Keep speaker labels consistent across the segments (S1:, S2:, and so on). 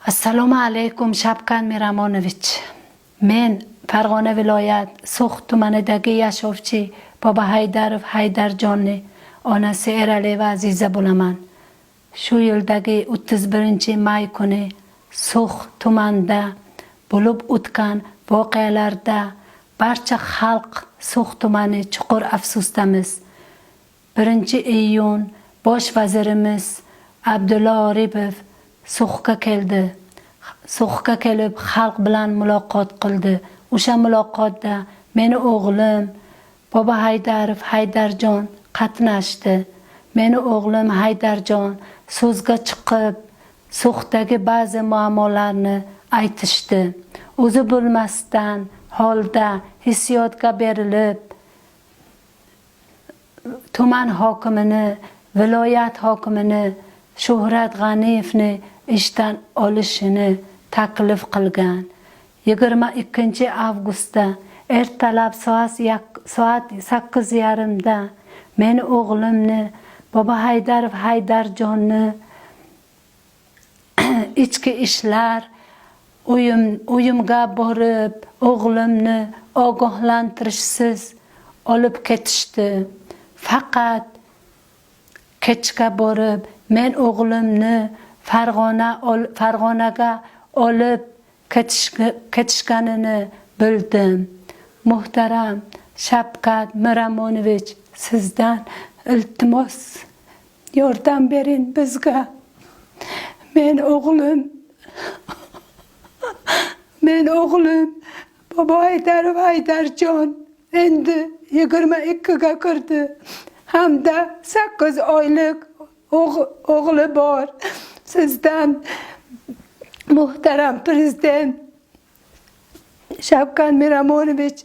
S1: Assalomu alaykum, Shavkat Miromonovich. Men Farg'ona viloyat So'x tumanidagi yashovchi Bobohaydarov Haydarjonni onasi Eraliyeva Aziza bo'laman. Shu yildagi 31-may kuni So'x tumanida bo'lib o'tgan voqealarda barcha xalq So'x tumani chuqur afsusdamiz. 1-iyun bosh vazirimiz Abdulla Oripov So'xga keldi. So'xga kelib, xalq bilan muloqot qildi. O'sha muloqotda meni o'g'lim Bobohaydarov Haydarjon qatnashdi. Meni o'g'lim Haydarjon so'zga chiqib, So'xdagi ba'zi muammolarni aytishdi. O'zi bilmasdan holda hissiyotga berilib, tuman hokimini, viloyat hokimini Shuhrat G'aniyevni ishdan olishini taklif qilgan. 22-avgustda ertalab soat 8:30da meni o'g'limni, Bobohaydarov Haydarjonni ichki ishlar uyimga borib, o'g'limni ogohlantirishsiz olib ketishdi. Faqat kechga borib men o'g'limni Farg'onaga olib ketishganini bildim. Muhtaram Shavkat Miromonovich, sizdan iltimos, yordam bering bizga. Men o'g'lim Bobohaydarov Haydarjon endi 22ga kirdi hamda 8 oylik o'g'li bor. Sizdan, muhtaram prezident Shavkat Miromonovich,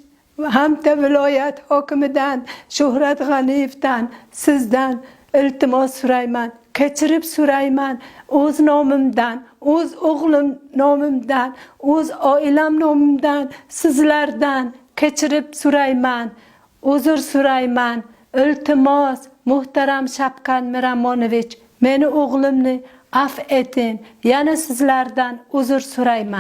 S1: hamda viloyat hokimidan Shuhrat G'aniyevdan, sizdan iltimos so'rayman, kechirib so'rayman. O'z nomimdan, o'z o'g'lim nomimdan, o'z oilam nomimdan sizlardan kechirib so'rayman, uzr so'rayman. Iltimos, muhtaram Shavkat Miromonovich, meni o'g'limni afv eting. Yana sizlardan uzr so'rayman.